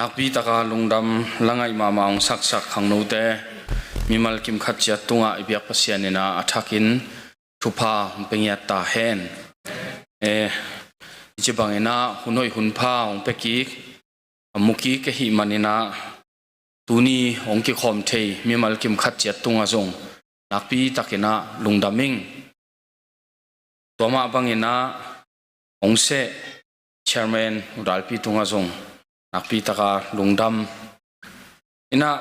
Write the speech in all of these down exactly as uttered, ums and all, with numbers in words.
Nakpi taka lungdam la ngaih mahmah hong saksak khangnote, mimal kim khat ciat tungah i biak Pasian in ah a thakin thupha hong pia ngiat ta hen. Eh, i ci bangin ah hun hoih hun pha hong pia kik, a mu kik ahih manin ah tuni hong kikhawm thei mimal kim khat ciat tungah zong nakpi takin ah lungdam ing. Tua mah bangin ah hong seh chairman U Dalpi tungah zong nakpi taka lungdam. In ah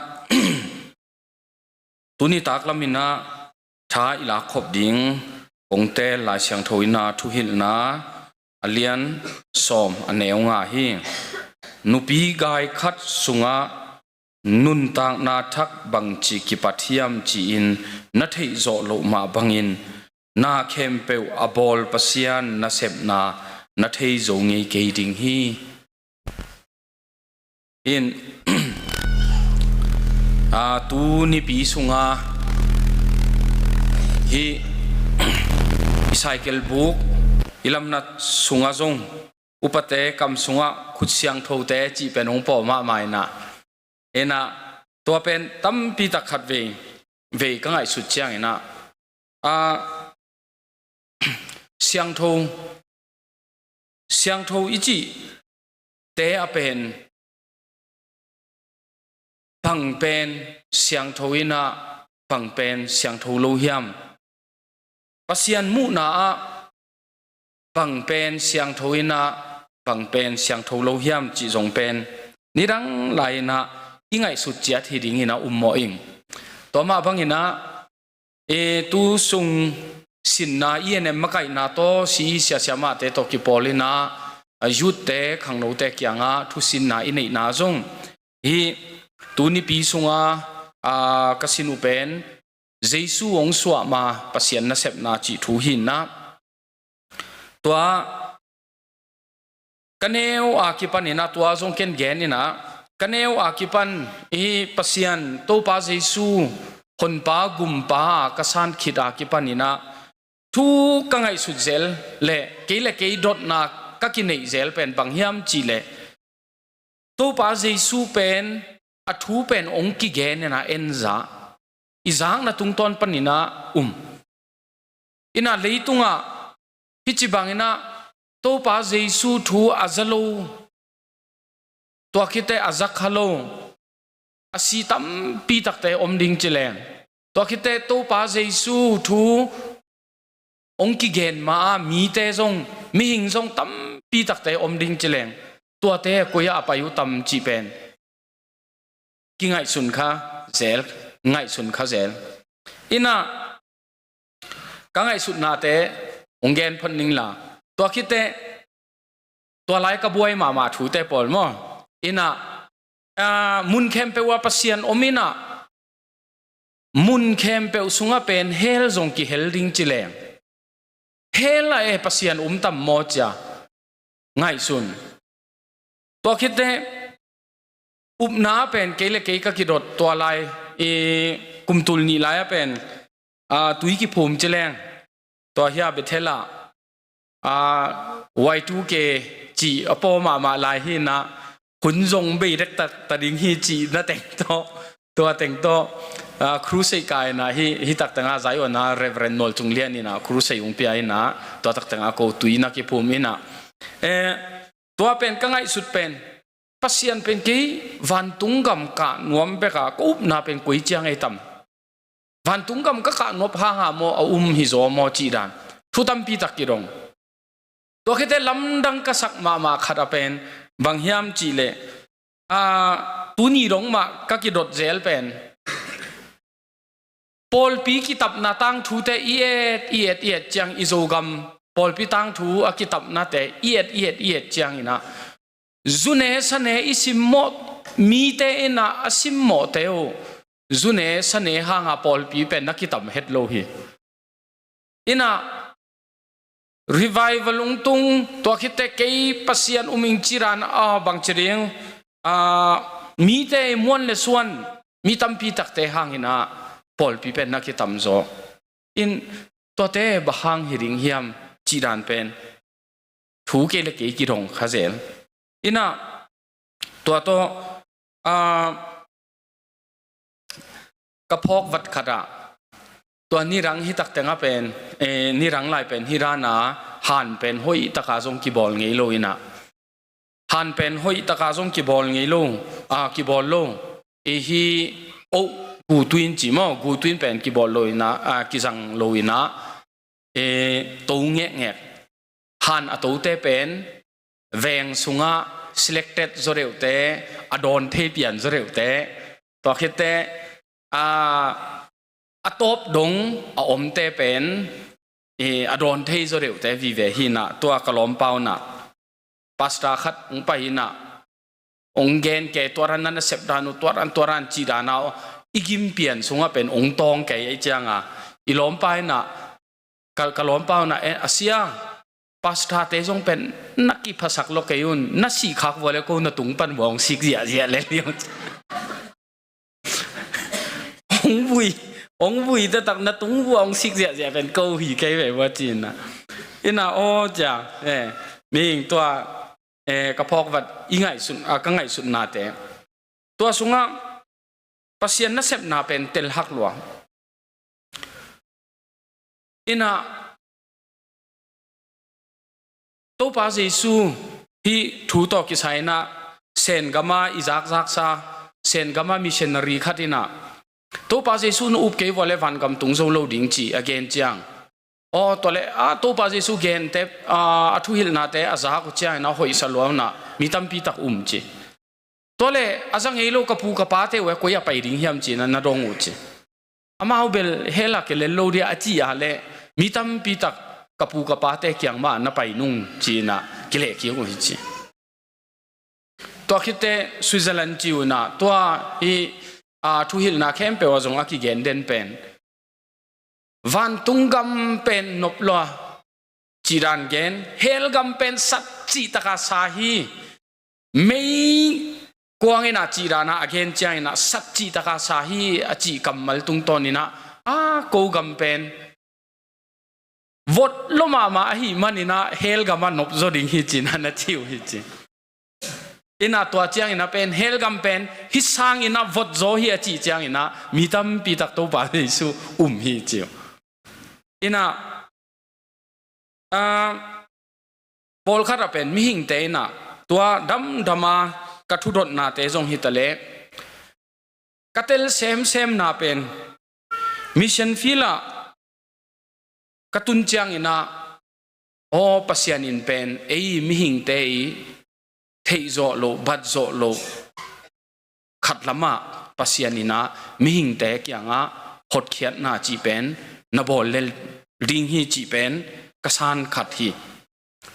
tuni taklamin ah tha i lakkhop ding kong teel Lai Siangtho in ah Thuhilhna a lian sawm a neu nga hi. Nupi gai khat sungah nuntakna thak bangci kipat hiam ci-in na theih zawh loh mah bangin na khempeuh a bawl Pasian nasepna na thei zo ngei kei ding hi. In, a, tu nipi sunga hih i cycle buk i lamnat sunga zong upate kam sungah khut siangthote cih pen hong pawh mahmah in ah, in ah tua pen tampi tak khat vei vei ka ngaihsut ciangin ah, a, siangtho, siangtho i cihte a pen bang pen siangtho in ah bang pen siangtho lo hiam? Pasian muhna ah bang pen siangtho in ah bang pen siangtho lo hiam cih zong pen nidang lai-in ah i ngaihsut ciat hi dingin ah um mawh ing. Tua mah bangin ah, e, tu sung sinna i en em makaihna tawh si siasia mahte tawh kipawl in ah, a, youth-te khangnote kiangah thusinna i neihna zong hih tu nipi sunga, a, ka sin uh pen Jesu hong suah ma Pasian nasepna cih thu hi in ah, tua ka neu a kipan in ah tua zong ken gen in ah, ka neu a kipan i Pasian Topa Jesu honpa gumpa a ka san khit a kipan in ah thu ka ngaihsut zel le kei le kei dotna ka kineih zel pen bang hiam cih leh Topa Jesu pen a thu pen hong kigen in ah en zah, i zakna tungtawn panin ah um. In ah leitungah hih ci bangin ah Topa Jesu thu a za lo, tua khit teh a za kha lo, a si tampi takte om ding ci leng, tua khit teh Topa Jesu thu hong kigen ma a mite zong, mihing zong tampi takte om ding ci leng, tuate koi ah a pai uh tam cih pen kingaihsun kha zel, ngaihsun kha zel. In ah ka ngaihsutnate hong gen phot ning la. Tua khit teh tua lai ka buai mahmah thute pawl maw? In ah, a, mun khempeuh ah Pasian om in ah, mun khempeuh sungah pen hell zong kihel ding ci leng, hell ah e Pasian um tam maw ci-a ngaihsun. Tua khit teh upna pen kei le kei ka kidot tua lai, i, kum tul nih lai-a pen, a, tui kiphum ci leng, tua hi a Bethel ah, a, Y two K cih a paw mahmah lai hi in ah, hun zong bei dek ta, ta ding hi cih na teng tawh, tua teng tawh, a, crusade kai in ah, hih, hih tak tengah Zion ah Reverend Nual Cung Lian in ah crusade hong pia in ah, tua tak tengah ko tui na kiphum in ah, e, tua pen ka ngaihsut pen Pasian pen kei vantung gam kah nuam bek a ka upna pen koi ciang ei tam? Vantung gam ka kah nuam hang a maw a um hi zaw maw cih dan thu tampi tak kidong. Tua khit teh lamdang ka sak mahmah khat a pen bang hiam cih leh, a, tuni dong mah ka kidot zel pen pawlpi kitapna tangthute i et, i et, i et ciang, i Zogam pawlpi tangthu a kitapnate i et, i et, i et ciangin ah, zune sane i simmawh, mite in ah a simmawhte uh zune sane hang a pawlpi pen na kitam het lo hi. In ah revival hong tung, tua khit teh kei Pasian um ing ci dan, a, bang ci ding, a, mite muan le suan, mi tampi takte hang in ah pawlpi pen na kitam zaw. In tuate bang hang hi ding hiam cih dan pen thu kei le kei kidong kha zel. In ah tua tawh Aa, ka phawk vat khat ah, tua nirang hi tak tengah pen, eh, nirang lai pen hi dan a, han pen hoih taka zong kibawl ngei lo in ah, han pen hoih taka zong kibawl ngei lo, ah, kibawl lo. I hi, oh, gutuin ci maw, gutuin pen kibawl lo in ah, ah, kizang lo in ah, eh, to ngekngek. Han a tote pen veng sungah selected zaw deuhte, a dawn thei pian zaw deuhte, tua khitte, a, a tawp dong a omte pen, eh, a dawn thei zaw deuhte vive hi in ah, tua ka lawmpa un ah, pastor khat hong pai in ah, hong gen kei, tua dan na nasep dan uh, tua dan, tua dan cih dan a, i gim pian sungah pen hong tawng kei, ahih ciang a, i lawmpa in ah, ka, ka lawmpa un ah, eh, a sia, pastor-te zong pen na kiphasak lo kei un, na sih khak vua le ko na tung pan vua hong sik ziahziah le liang. Hong vui, hong vui taktak, na tung vua hong sik ziahziah pen ko hi kei ve vua ci in ah. In ah, aw cia, eh, mihing tua, eh, ka phawk vat i ngaihsun, ah, ka ngaihsutnate. Tua sungah Pasian nasepna pen telhak lua. In ah, Topa Jesu hih thu tawh kisai in ah, Sen gam ah i zakzaksa, Sen gam ah missionary khat in ah, Topa Jesu na up kei vua le vangam tung zo lo ding ci a gen ciang, aw, tua le, a, Topa Jesu gente, a, a thuhilhnate a zak uh ciang in ah hoihsa lua un ah, mi tampi tak um ci. Tua le, a za ngei lo ka pu ka pate uh e, koi ah pai ding hiam ci in ah na dong uh ci. Amau bel hell ah kilel lo dia a ci a le, mi tampi tak ka pu ka pate kiang mah na pai nung ci in ah kilehkik uh hi ci. Tua khitte Switzerland ci un ah, tua i, a, thuhilhna khempeuh ah zong a kigen den pen, vantung gam pen nop lua cih dan gen, hell gam pen sat cih taka sa hi. Mei kuang in ah cih dan a a gen ciang in ah sat cih taka sa hi a cih kammal tungtawn in ah, a, ko gam pen vot lo mahmah ahih man in ah hell gam ah nop zaw ding hi ci in ah na ci uh hi ci. In ah tua ciang in ah pen hell gam pen hih sang in ah vot zaw hi a cih ciang in ah mi tampi tak Topa Jesu um hi ci uh. In ah, a, pawlkhat ah pen mihingte in ah tua damdam a ka thudotnate zong hi ta leh, ka tel semsemna pen mission field ah ka tun ciang in ah, aw, Pasian in pen ei mihingte i theih zawh loh, bat zawh loh khat lamah Pasian in ah mihingte kiangah hotkhiatna cih pen na bawl lel ding hi cih pen ka san khat hi.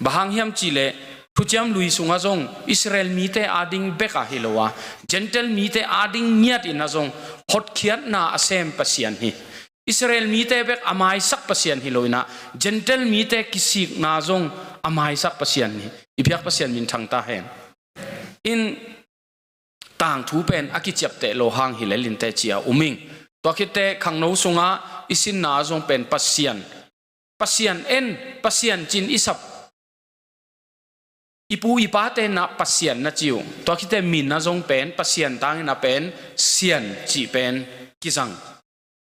Bang hang hiam cih leh, Thuciam Lui sungah zong Israel mite ading bek ah hi lo a, Gentile mite ading ngiat in ah zong hotkhiatna a sem Pasian hi. Israel mite bek a maisak Pasian hi lo in ah, Gentile mite kisikna zong a maisak Pasian hi. I biak Pasian minthang ta hen. In tangthu pen a kiciapteh lo hang hi lel inteh ci a um ing. Tua khitteh khangno sungah i sinna ah zong pen Pasian, Pasian en, Pasian ci-in i sap, i pu i pate in ah Pasian na ci uh. Tua khitteh min ah zong pen Pasian tang in ah pen Sian cih pen kizang.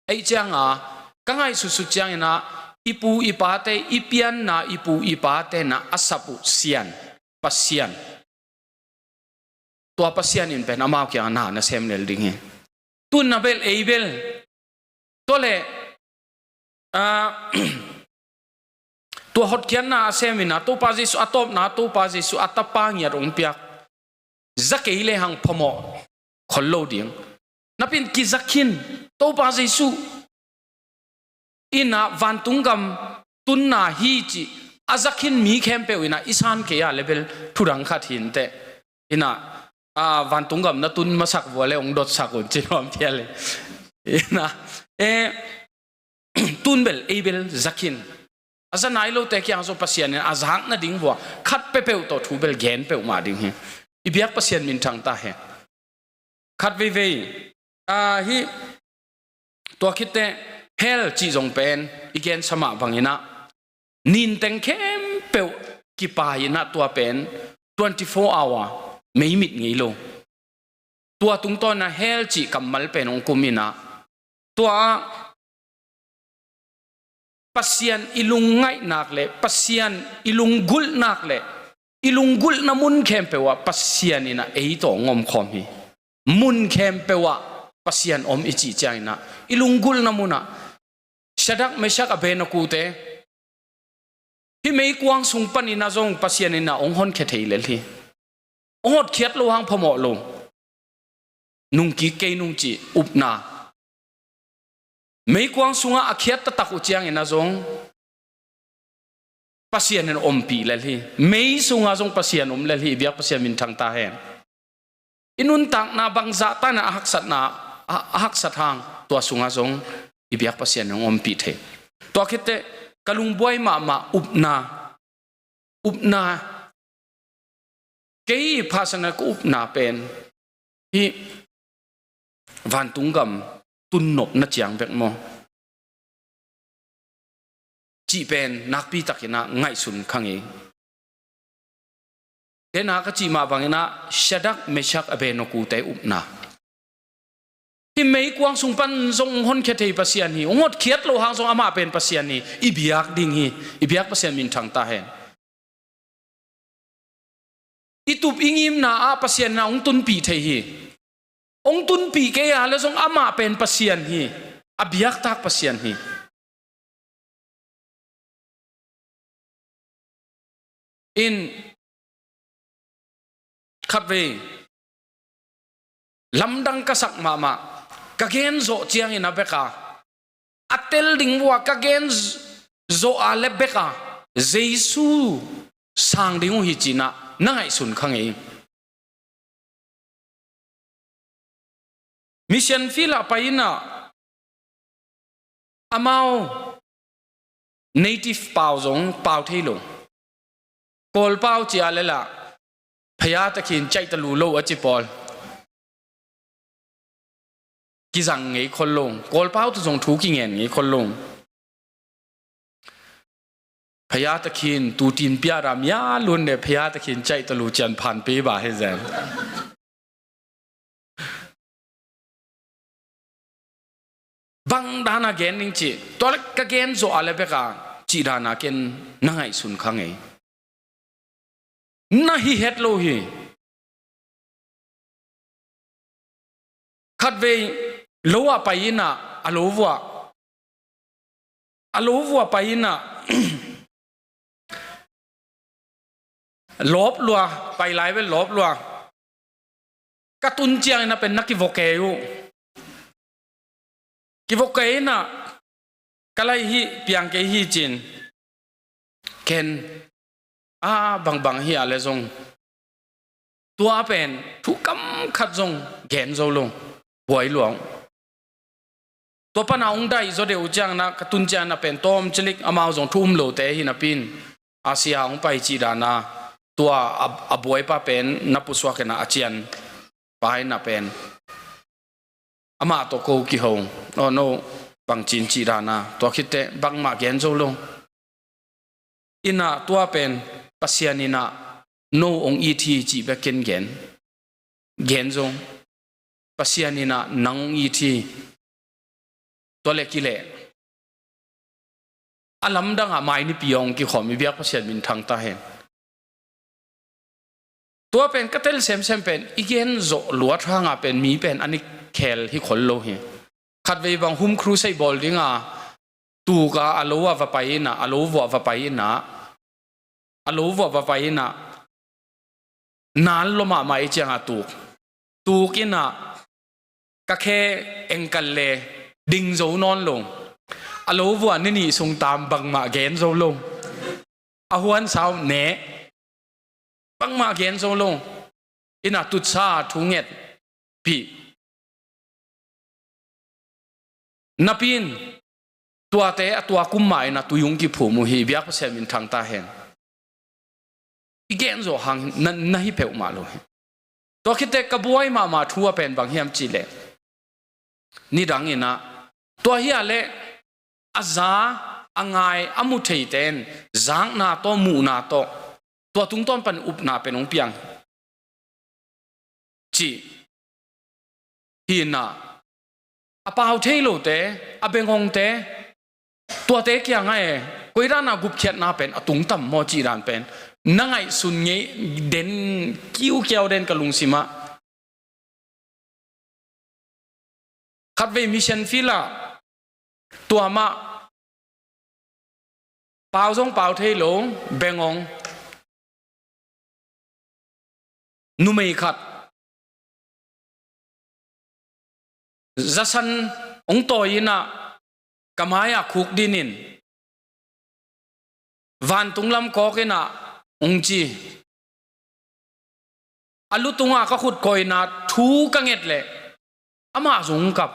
Ahih ciangin ka ngaihsutsut ciangin ah, i pu i pate, i pianna i pu i pate in ah a sap uh Sian, Pasian. Tua Pasian in pen amau kiangah na na sem lel ding hi. Tu-in ah bel, ei bel, tua leh, ah, tua hotkhiatna a sem in ah, Topa Jesuh a tawpna, Topa Jesuh a Tapa ngiat hong piak, za kei lehang phamawh khol lo ding. Napi-in kiza khin, Topa Jesuh in ah vantung gam tunna hi cih a za khin mi khempeuh in ah i san kei a leh bel thudang khat hi inteh. In ah, ah, vantung gam na tun masak vua leh hong dotsak un ci nuam phial hi. In ah, eh, tu-in bel, ei bel za khin. A za nai lote kiang zong Pasian in a zak nading vua khat peuhpeuh tawh thu bel gen peuhmah ding hi. I biak Pasian minthang ta hen. Khat veivei, ah, hih, tua khitteh hell cih zong pen i gensa mah bangin ah, ninteng khempeuh kipai in ah tua pen twenty-four hour meimit ngei lo. tua tungtawn ah hell cih kammal pen hong kum in ah, tua ah Pasian i lungngaihnak le Pasian i lunggulhnak le i lunggulhna mun khempeuh ah Pasian in ah ei tawh hong omkhawm hi. Mun khempeuh ah Pasian om i cih ciangin ah i lunggulhna mun ah Shadrach, Meshach, Abednego-te hih meikuang sung panin ah zong Pasian in ah hong honkhia thei lel hi. Hong hotkhiat loh hang phamawh lo. Nungkik kei nung cih upna. Meikuang sungah a khiat taktak uh ciangin ah zong Pasian in ompih lel hi. Mei sungah zong Pasian om lel hi. I biak Pasian minthang ta hen. I nuntakna bangzah tan ah a haksatna, a, a haksat hang tua sungah zong i biak Pasian in hong ompih thei. Tua khitteh ka lungbuai mahmah upna, upna. Kei phasanna ka upna pen hih vantung gam tunnopna ciang bek maw cih pen nakpi takin ah ngaihsun kha ngei. Kei na ka cih mah bangin ah Shadrach, Meshach, Abednego-te upna. Hih meikuang sung pan zong hong honkhia thei Pasian hi. Hong hotkhiat loh hang zong amah pen Pasian hi. I biak ding hi. I biak Pasian minthang ta hen. I tup i ngimna ah Pasian in ah hong tunpih thei hi. Hong tunpih kei a le zong amah pen Pasian hi. A biaktak Pasian hi. In khatvei lamdang ka sak mahmah, ka gen zawh ciangin a bek a, a tel ding uh a ka gen z-, zawh a le bek a Jesu sang ding uh hi ci-in ah na ngaihsun kha ngei. Mission field ah pai-in ah amau native pau zong pau thei lo. Kawl pau ci a le lah Phaya Takhin caihtalu lo a ci pawl kizang ngei khol lo. Kawl pau tawh zong thu kingen ngei khol lo. Phaya Takhin tuutin piara mia lun le Phaya Takhin caihtalu cian phan pe ba he zen. Bang dana gen ding cih, tua le ka gen zawh a le bek a cih dana ken na ngaihsun kha ngei. Na hi het lo hi. Khatvei lo ah pai-in ah, a lo vuah, a lo vuah pai-in ah, lawp lua, pai lai ve lawp lua. Ka tun ciangin ah pen na kivua kei uh. Kivua kei in ah, ka lai hi, piang kei hi ci-in. Ken a bangbang hi a le zong tua pen thu kam khat zong gen zo lo, buai lua uh. Tua pana hong daih zaw deuh uh ciangin ah, ka tun ciangin ah pen tawm cilik amau zong thu um lote hi napi-in, Asia hong pai cih dana tua a, a buaipa pen na pusuak in ah a cian pa in ah pen amah tawh ko kiho. Aw, no bangci in cih dana tua khitteh bangmah gen zo lo. In ah tua pen Pasian in ah no hong it hi cih bek ken gen, gen zo. Pasian in ah nang hong it hi. Tua le kileh a lamdang ah mai nipi hong kikhawm, i biak Pasian minthang ta hen. Tua pen ka tel semsem pen i gen zawh luat hangah pen mi pen a ni khel hi khol lo hi. Khatvei bang home crusade bawl dingah tuk a, a lo ah va pai in ah, a lo vuah va pai in ah, a lo vuah va pai in ah, nal lua mahmah i ciangah tuk, tuk in ah ka khe engkal le ding zo nawn lo. A lo vuah ni nih sung tam bangmah gen zo lo. A huan sau ne bangmah gen zo lo. In ah tutsa thu nget pih. Napi-in tuate a tua kum mah in ah tui hong kiphum uh hi, biak Pasian minthang ta hen. I gen zawh hang na, na hi peuhmah lo hi. Tua khitteh ka buai mahmah thu a pen bang hiam cih leh, nidang in ah tua hi a leh a za, a ngai, a mu theite in zakna tawh, muhna tawh, tua tungtawn pan upna pen hong piang hi cih hi inah, a pau thei lote, a bengngongte, tuate kiangah e, koi dan a gupkhiatna pen a tung tam maw cih dan pen na ngaihsun ngei den, kiukiau den ka lungsimah. Khatvei mission field ah tua mah pau zong pau thei lo, bengngong numei khat zasan hong tawi inah ka mai-ah khukdin in, vantung lam kawk inah hong ci. A lu tungah ka khut kawina thu ka nget leh amah zong hong kap.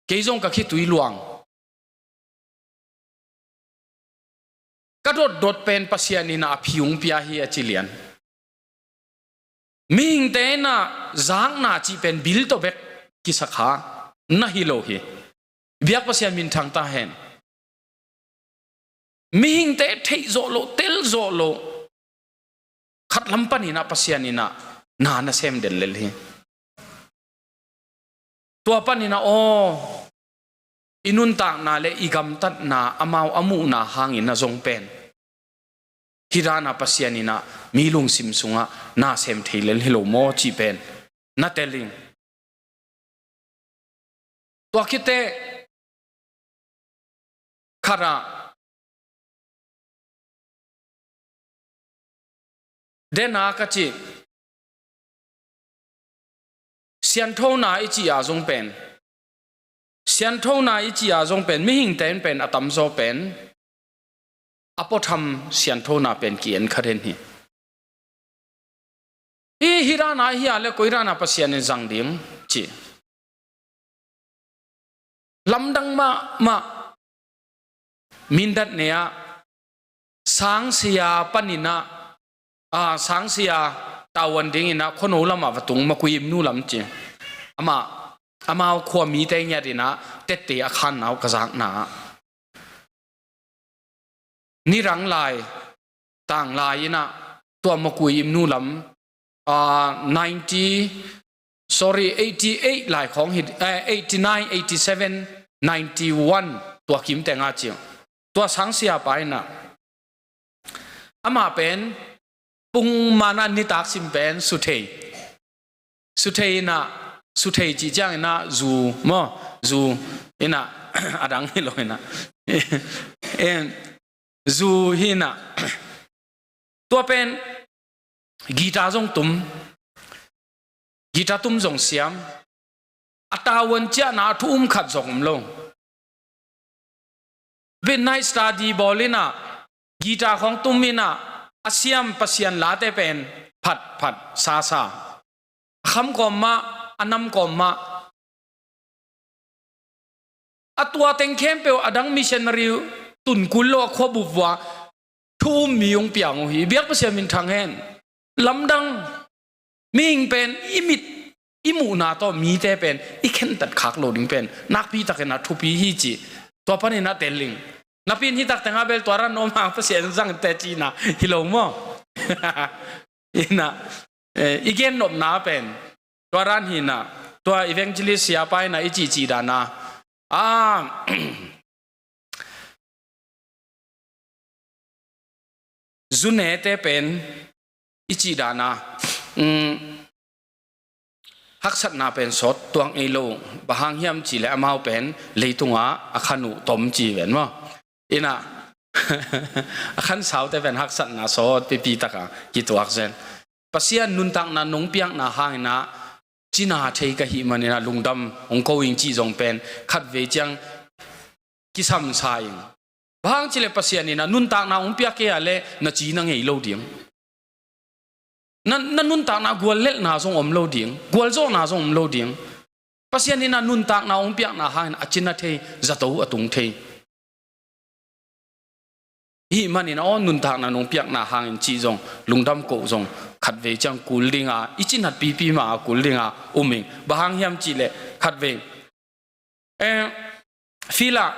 Kei zong ka khitui luang. Ka dotdot pen Pasian inah a phi hong pia hi, a ci lian. Mihingte inah zakna cih pen bil tawh bek kisakha na hi lo hi. Biak Pasian minthang ta hen. Mihingte theih zawh loh, tel zawh loh khat lam paninah Pasian inah na na sem den lel hi. Tua paninah aw, i nuntakna le i gamtatna amau a muhna hangin a zong pen, hih dana Pasian inah mi lungsim sungah na sem thei lel hi lo maw cih pen na tel ing. Tua khit teh khatah dena ka cih, sianthona i cih a zong pen, sianthona i cih a zong pen, mihingte in pen a tamzaw pen a puatham sianthona pen ki-en kha den hi. Hih, hih dana hi a le koi dana Pasian in zang ding cih lamdang mahmah. Mindat ne-ah sangsia paninah, a, sangsia tavuan dinginah khuano lamah va tung, Makui Imnu lam ci. Amah, amau khua mite ngiat inah tette a khanna uh ka zakna ah, nirang lai, tanglai inah tua Makui Imnu lam, ah, ninety, sorry, eighty eight lai khawng hi, eh, eighty nine, eighty seven, ninety one, tua kim teng a ciang tua sangsia pa inah amah pen pungman a nitak sim pen Suthei. Suthei inah, Suthei cih ciang inah zu maw, zu inah a dang hi lo inah. Em, zu hi inah. Tua pen guitar zong tum, guitar tum zong siam. A tavuan ciahna a thu um khat zong om lo. Midnight study bawl inah, guitar khawng tum inah, a siam Pasian late pen phat phat sasa. A kham kawm mah, a nam kawm mah. A tua teng khempeuh a dang missionary tun kul lo a khua bup vua thu um mi hong piang uh hi. Biak Pasian minthang hen. Lamdang. Mihing pen i mit, i muhna tawh mite pen i khentat khak lo ding pen nakpi takin a thupi hi cih tua panin a tel ing. Napi in hi tak tengah bel tua ran nuam hang Pasian zang teh cihna hi lo maw? Inah, eh, i gennopna pen tua ran hi inah, tua evangelist siapa inah i cihcih dana, ah, zu nete pen i cih dana, um, haksatna pen sawt tuak ngei lo. Bang hang hiam cihleh amau pen leitungah a khan uh tom ci ven maw? Inah a khan saute pen haksatna sawt pipi taka kituak zen. Pasian nuntakna nong piakna hang inah cina thei ka hih man inah lungdam hong ko ing cih zong pen khatvei ciang kisamsa ing. Bang hang cihleh Pasian inah nuntakna hong piak kei a leh na cina ngei lo ding. Na, na nuntakna guallelhna zong om lo ding, gualzawhna zong om lo ding. Pasian inah nuntakna hong piakna hangin a cina thei, zato a tung thei. Hih manin aw nuntakna nong piakna hangin cih zong, lungdam koh zong khatvei ciang kul dinga, i cinat pipi mah a kul dinga um ing. Bang hang hiam cihleh khatvei, eh, field ah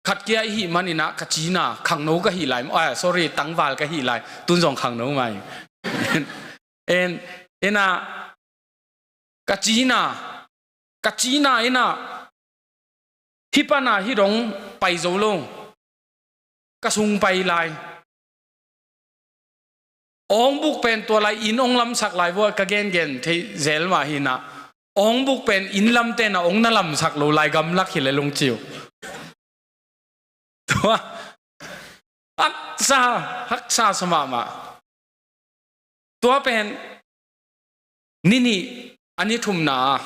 khat kia i hih man inah ka cina khangno ka hih lai, ah, sorry, tangval ka hih lai, tun zong khangno mai. En, inah Ka cina, ka cina in ah, hih pan ah hih dong pai zo lo, ka sung pai lai. Awngbuk pen tua lai inn hong lamsak lai vua, ka gengen thei zel mah hi in ah, awngbuk pen inn lamte in ah hong na lamsak lo lai gamlak hi lel ung ci uh. Tua, haksa, haksa sa mahmah. Tua pen ni nih, a ni thumna ah,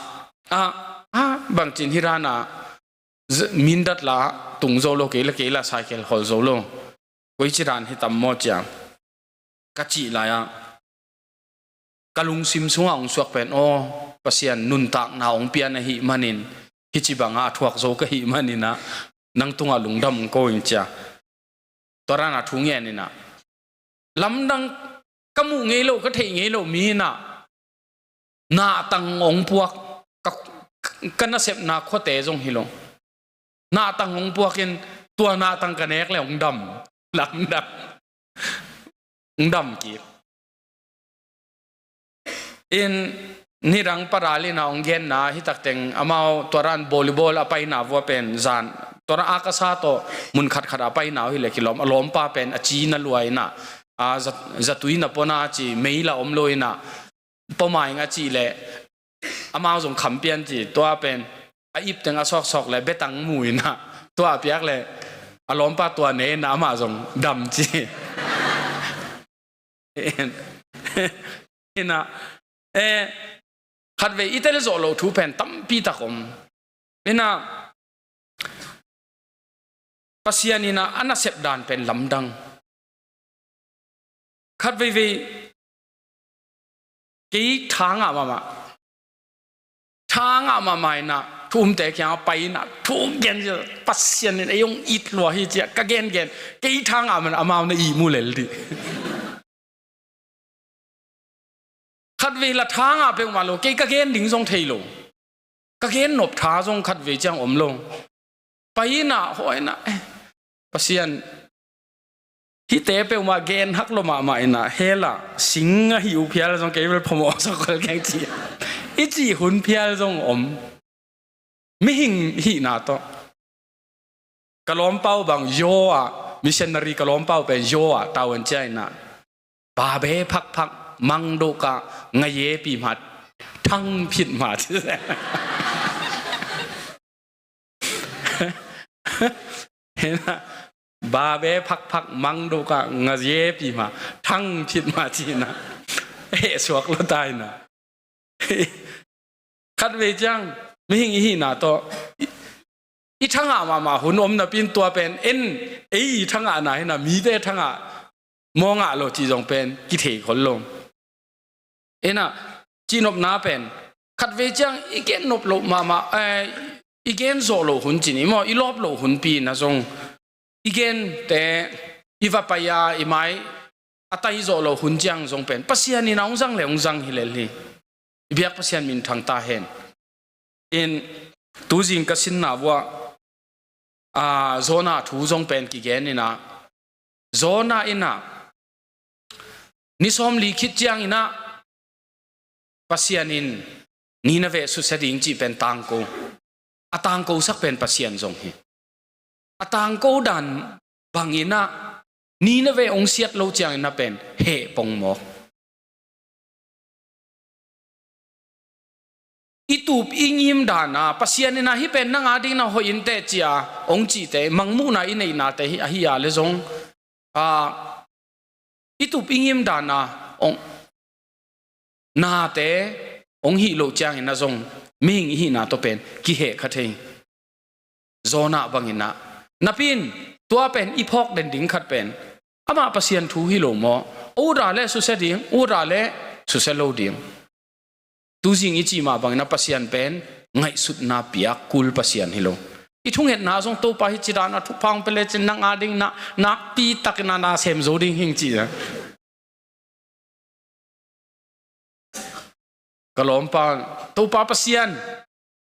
ah, ah, bangcin hih dan ah, z-, mindat la tung zo lo, kei la, kei la cycle hol zo lo. Koici dan hi tam maw cia ka cih lai-ah, ka lungsim sungah hong suak pen, aw, Pasian nuntakna hong pian ahih manin, hih ci bangah a thuak zo ka hih manin ah, nang tungah lungdam hong ko ing cia. Tua dan ah thu ngen in ah, lamdang ka muh ngei lo, ka theih ngei lo mi in ah, nahtang hong puak, ka, ka nasepna khuate zong hi lo. Nahtang hong puak in, tua nahtang ka nek le hong dam. Lamdang. Hong dam kik. In, nidang paral in ah hong genna, hih takteng amau tua dan volleyball a paina vua pen zan, tua dan a ka sa tawh mun khatkhat a paina uh hi le kilawm, a lawmpa pen a cina lua in ah, a, za-, zatui na pona ci, mei la om lo in ah, poma ing a cih leh, amau zong kham pian ci, tua pen a ip teng a sawksawk leh betang mu in ah, tua a piak leh a lawmpa tua ne in ah amah zong dam ci. In ah, eh, khatvei i tel zawh loh thu pen tampi tak om. In ah, Pasian in ah a nasep dan pen lamdang. Khat veivei kei tha ngah mahmah. Tha ngah mahmah in ah thu umte kiangah pai in ah thu gen cia, Pasian in ei hong it lua hi cia ka gengen. Kei tha ngah man amau na ihmu lel dih. Khatvei la tha ngah peuhmah lo, kei ka gen ding zong thei lo. Ka gen nop tha zong khatvei ciang om lo. Pai in ah, hawi in ah, eh, Pasian, hihte peuhmah gen hak lo mahmah in ah, hell ah sing ahi uh phial zong kei bel phamawh sak khol keng ci. I cih hun phial zong om. Mihing hihna tawh. Ka lawmpa uh bang yaw ah, missionary ka lawmpa uh pen yaw ah, tavuan cia in ah, babe phakphak, mangdoka, ngayepi hma, thangphit hma ci. Hi in ah, babe phakphak, mangdoka, ngayepi hma, thangphit hma ci in ah, heh suak lo ta in ah. Khatvei ciang mihing i hihna tawh i, i tha ngah mahmah hun om napi in tua pen en, ei i tha ngahna hi in ah, mite tha ngah maw ngah lo cih zong pen kithei khol lo. In ah, cihnopna pen khatvei ciang i gen nop loh mahmah, eh, i gen zawh loh hun ci ni maw, i lawp loh hunpi in ah zong i gente i va pai a, i mai a tai zawh loh hun ciang zong pen Pasian in ah hong zang le hong zang hi lel hi. I biak Pasian minthang ta hen. In, tuzing ka sinna vuah, a, Jonah thu zong pen kigen in ah, Jonah in ah ni sawmli khit ciang in ah Pasian in Nineveh susia ding cih pen tangko, a tangkosak pen Pasian zong hi. A tangko dan bang in ah Nineveh hong siat lo ciang in ah pen heh pongmawk. I tup i ngim dan ah Pasian in ah hih pen nang a ding in ah hoih in teh ci-a hong cihte, mangmuhna i neihnate hi, ahi a le zong, a, i tup i ngim dan ah hong, nate hong hih loh ciang in ah zong mihing i hihna tawh pen kiheh kha thei. Jonah bang in ah. Napi in tua pen i phawk den ding khat pen, amah Pasian thu hi lo maw? Ut a le susia ding, ut a le susia lo ding. Tuzing i cih mah bang in ah Pasian pen ngaihsutna piak kul Pasian hi lo. I thungetna zong Topa hih ci dan ah thupha hong pia lecin nang a ding in ah nakpi tak in ah na sem zo ding hing ci a. Ka lawmpa, Topa Pasian,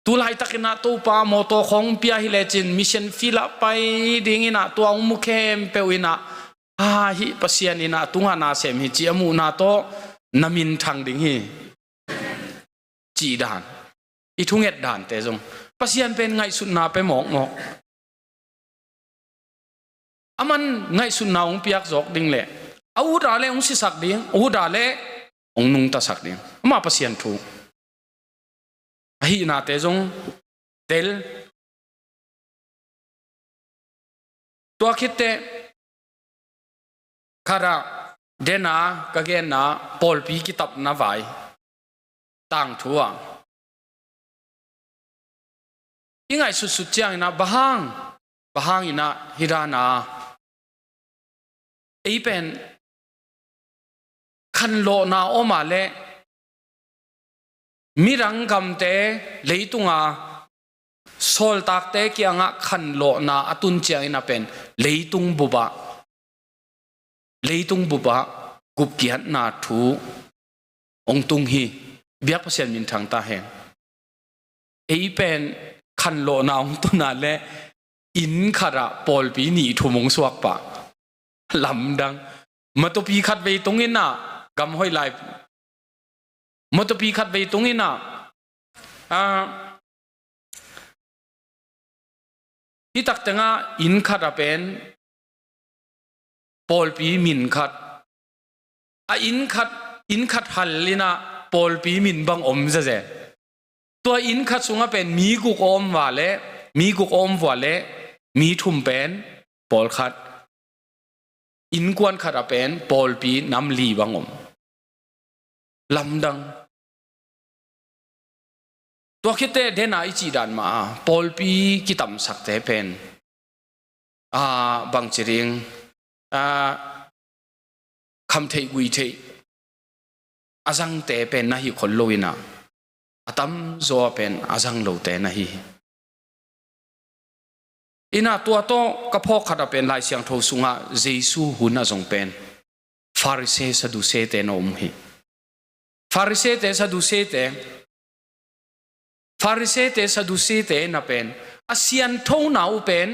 tu laitak in ah Topa mawtaw khawng pia hi lecin mission field ah pai ding in ah tua hong mu khempeuh in ah, a, hih Pasian in ah tungah na sem hi ci a muhna tawh na minthang ding hi. cih dan, i thunget dante zong Pasian pen ngaihsutna pia mawkmawk. Aman ngaihsutna hong piak zawk ding le a ut a le hong sisak ding, a ut a le hong nungtasak ding, ama Pasian thu ahihnate zong tel. Tua khitteh khat ah den a ka genna pawlpi kitapna vai tangthu ah i ngaihsutsut ciangin ah bang hang, bang hangin ah hih dan a ei pen khanlawhna om a le midang gamte leitunga sawltakte kiangah khanlawhna a tun ciangin a pen leitung bupah, leitung bupah gupkhiatna thu hong tung hi. Biak Pasian minthang ta hen. Ei pen khanlawhna hong tun a le inn khat ah pawlpi nih thum hong suak pah. Lamdang. Matupi khat vei tungin ah gam hoih lai. Matupi khat vei tungin ah, ah, hih tak tengah inn khat ah pen pawlpi min khat, a inn khat, inn khat hal in ah pawlpi min bang om zeze. Tua inn khat sungah pen mi guk om vua le, mi guk om vua le mi thum pen pawlkhat. Innkuan khat ah pen pawlpi nam li bang om. Lamdang. Tua khitteh den a i cih dan mah a pawlpi kitamsakte pen, a, bangci ding, a, khamtheih guihtheih a zangte pen na hi khol lo in ah a tamzaw ah pen a zang lote na hi hi. In ah tua tawh ka phawk khat ah pen Lai Siangtho sungah Jesu hun a zong pen Farisee Sadduseete na om hi. Farisee-te Sadduseete, Farisee-te Sadduseete na pen a sianthona uh pen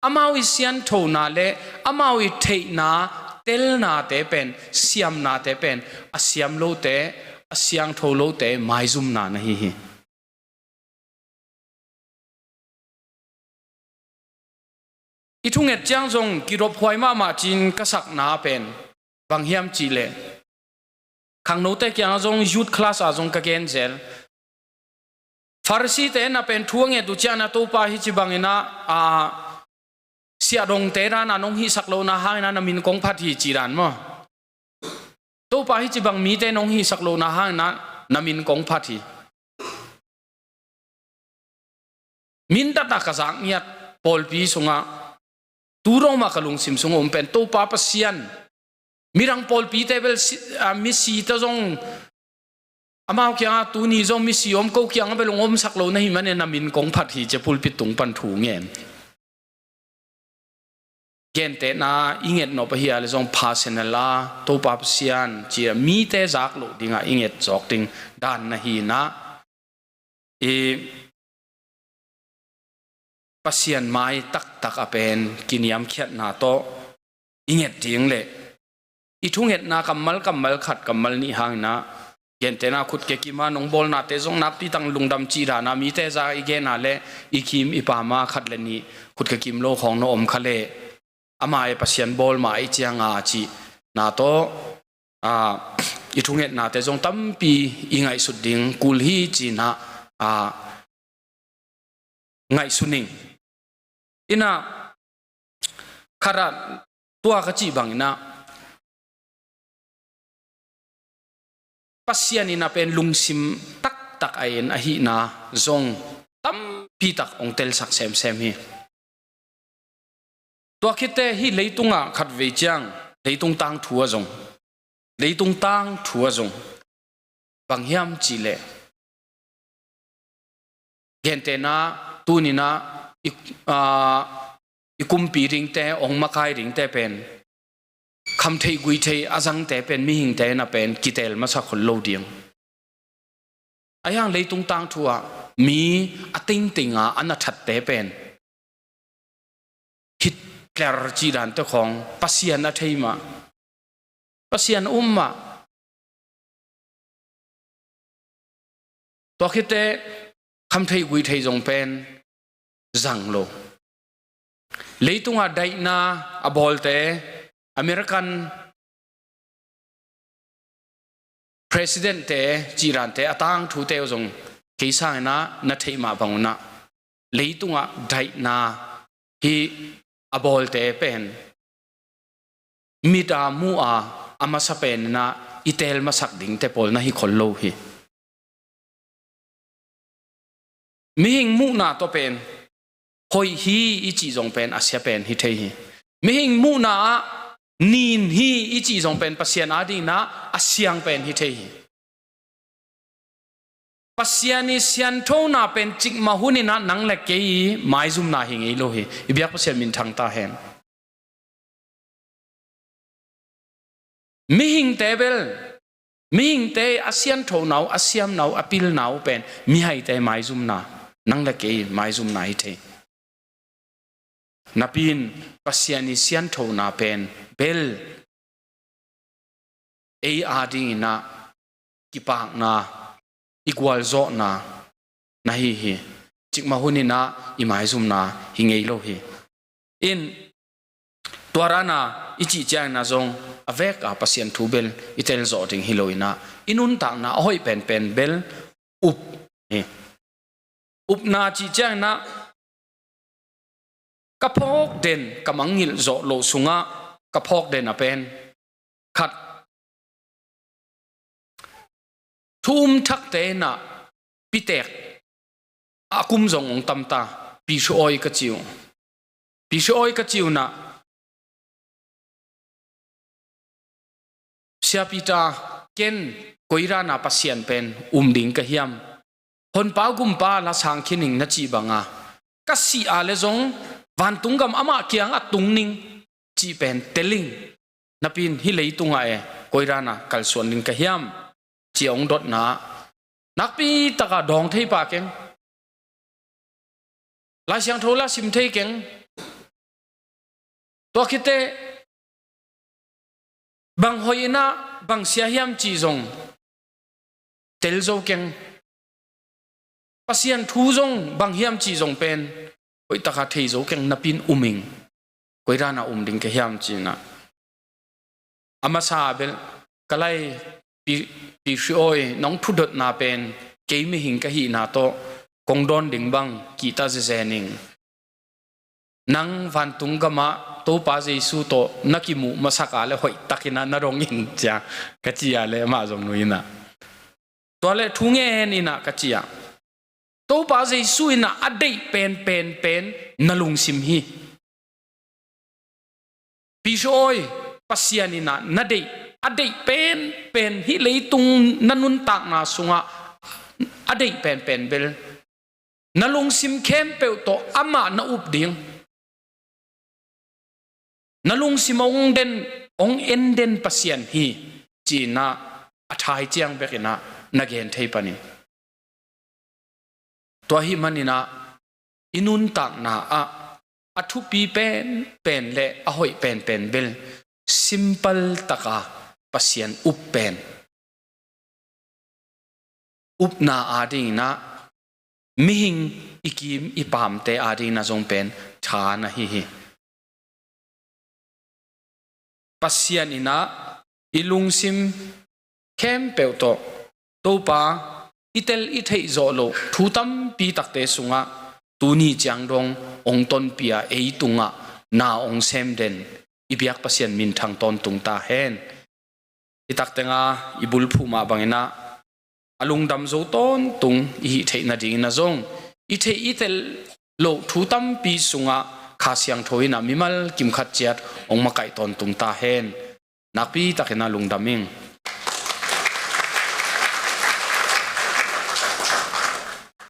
amau i sianthona le amau i theihna telnate pen, siamnate pen a siam lote, a siangtho lote maizumna na hi hi. I thunget ciang zong kidophuai mahmah ci-in ka sakna pen bang hiam cihleh, khangnote kiangah zong youth class ah zong ka gen zel. Farisee-te na pen thu a nget uh ciangin ah Topa hih ci bangin ah, a, siahdongte dan a nong hihsak lohna hangin ah na min kong phat hi ci dan maw? Topa hih ci bang mite nong hihsak lohna hangin ah na min kong phat hi. Mindat a ka zak ngiat pawlpi sungah tu dong mah ka lungsim sungah om pen Topa Pasian, midang pawlpite bel si, a, misi ta zong amau kiangah tuni zong misi om ko kiangah bel hong omsak lo na hih manin na min kong phat hi ci-a pulpit tung pan thu ngen. Gentehna i nget nop ahi a le zong personal a Topa Pasian ci-a mite zak loh dingah i nget zawk ding dan na hi-in ah, i Pasian mai taktak a pen kiniamkhiatna tawh i nget ding le i thungetna kammal kammal khat kammal nih hangin ah, gentehna khut kekim a nong bawlnate zong nakpi tak lungdam cih dan a mite zak i gen a le i kim i pam a khat le nih khut kekim lo khawng na om kha leh, ama e Pasian bawl mah i ciang a cihna tawh, a, i thungetnate zong tampi i ngaihsut ding kul hi ci-in ah, a, ngaihsun ing. In ah khat ah tua ka cih bangin ah Pasian in a pen lungsim taktak a en ahihna zong tampi tak hong telsak semsem hi. Tua khitteh hih leitungah khatvei ciang leitung tangthu ah zong, leitung tangthu ah zong bang hiam cihleh, gentehna tuni-in ah i, a, i kumpi dingte, hong makai dingte pen khamtheih guihtheih a zangte pen mihingte na pen kiteel masa khol lo ding. Ahi hang leitung tangthu ah mi a tengteng a a na thatte pen Hitler cih dante khawng Pasian a thei mah, Pasian a um mah. Tua khit teh khamtheih guihtheih zong pen zang lo. Leitungah daihna a bawlte, American President-te, cihrante a tangthute uh zong kei sangin ah na theih mah bang un ah leitungah daihna hi a bawlte pen mit a mu a, a masa pen in ah i teel masak dingte pawl na hi khol lo hi. Mihing muhna tawh pen hoih hi i cih zong pen a sia pen hi thei hi. Mihing muhna ah nin hi i cih zong pen Pasian adingin ah a siang pen hi thei hi. Pasian i sianthona pen cikmah hunin ah nang le kei i maizumna hi ngei lo hi. I biak Pasian minthang ta hen. Mihingte bel, mihingte a sianthona uh, a siamna uh, a pilna uh pen mihaite maizumna, nang le kei maizumna hi thei. Napi-in Pasian i sianthona pen bel ei adingin ah kipakna, i gualzawhna na hi hi. Cikmah hunin ah i maizumna hi ngei lo hi. In, tua dan a i cih ciangin ah zong a vek a Pasian thu bel i telzawh ding hi lo in ah i nuntakna a hoih penpen bel up hi. Upna cih ciangin ah ka phawk den, ka mangngilh zawh loh sungah ka phawk den a pen khat, thu um thakte in ah pitek a kum zong hong tam ta. Pi Hri Awi ka ci uh. Pi Hri Awi ka ci uh in ah, Sia Peter, ken koi dan a Pasian pen um ding ka hiam? Honpa gumpa la sang khin ing na cih bang a, ka sih a leh zong vantung gam amah kiangah tung ning cih pen tel ing. Napi-in hih leitungah e koi dan a kalsuan ding ka hiam, ci-a hong dotna ah nakpi takin dawng thei pah keng. Lai Siangtho la sim thei keng. Tua khit teh bang hoih in ah bang sia hiam cih zong tel zo keng. Pasian thu zong bang hiam cih zong pen hoih takin thei zo keng. Napi-in um ing. Koi dan a um ding ka hiam ci-in ah. A masa bel ka lai Pi, Pi Hri Awi, nong thudotna pen kei mihing ka hihna tawh kong dawn ding bang kihta zenzen ing. Nang vantung gamah Topa Jesu tawh na kimuh masak a leh hoih takin ah na dong in, ci-a ka ci a leh amah zong nui in ah, tua leh thu ngen in ah, ka ci a, Topa Jesu in ah a deih penpen pen na lungsim hi. Pi Hri Awi, Pasian in ah na deih, a deih penpen hih leitung na nuntakna sungah a deih penpen bel na lungsim khempeuh tawh amah na up ding, na lungsim hong den, hong en den Pasian hi, ci-in ah a thai ciang bek in ah na gen thei pan in. Tua ahih manin ah i nuntakna ah a thupi penpen leh a hoih penpen bel simple takin Pasian up pen, upna adingin ah, mihing i kim i paamte adingin ah zong pen tha na hi hi. Pasian in ah i lungsim khempeuh tawh, Topa, i tel i theih zawh loh thu tampi takte sungah tuni ciang dong hong tonpih a, ei tungah na hong sem den i biak Pasian minthang tawntung ta hen. I tak tenga i bulphuh mah bangin ah a lungdam zo tawntung i hih theih nadingin ah zong i theih i tel loh thu tampi sungah Kha Siangtho in ah mimal kimkhat ciat hong makaih tawntung ta hen. Nakpi takin ah lungdam ing.